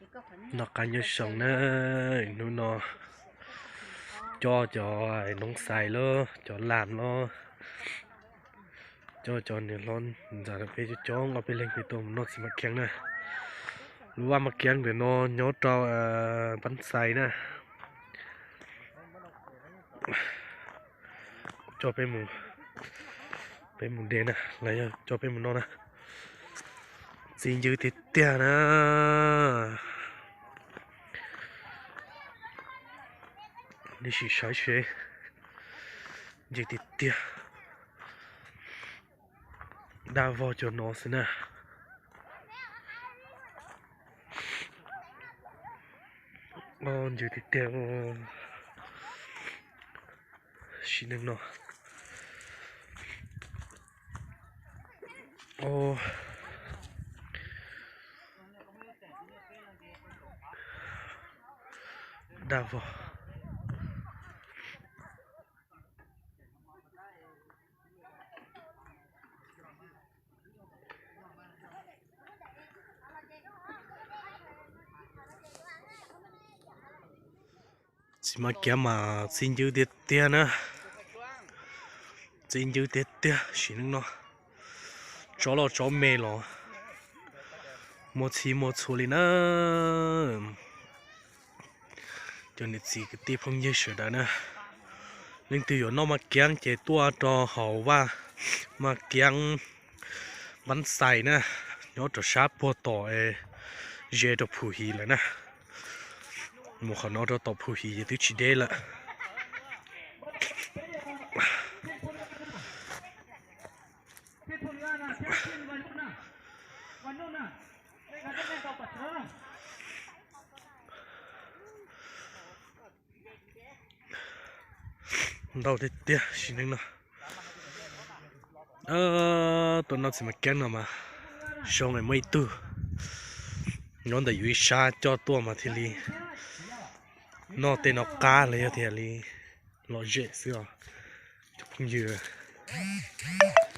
Noj qab nyob zoo na, hnub no coj cov noob xais los cov lam los coj cov niam hlob ntxawm peb coob coob ob peb leeg peb tuaj mus noj txiv maj kiab na. Lub vaj maj kiab ntawm no nyob rau Pab Xais na. Coj peb mus, peb mus de na, los yog coj peb mus noj na. Txi ncw tiag tiag na. Nej sim saib seb, ncw tiag tiag. Daj vog cov no xwb na. Ncw tiag tiag. Sim neej no. Daj vog. Txiv maj kiab mas txi ncw tiag tiag na. Txi ncw tiag tiag sim neej no. Tsob loj tsob me los muaj txhij muaj txhua li na. Cov niam txiv kwv tij phooj ywg sawv daws na, leej twg yuav noj maj kiab ces tuaj rau hauv vaj maj kiab Pab Xais na, nyob rau sab puag tom es ze rau Phu Hiv lawm na. Mus qhov no rau tom Phu Hiv ces twb tsis deb lawm. Ntau tiag tiag sim neej no. Tuaj noj txiv maj kiab no mas zoo es muaj ib tug nyob ntawm yus ib sab coj tuaj mas thiaj li noj tej no qab los yog tias li lom zem xwb os cov phooj ywg.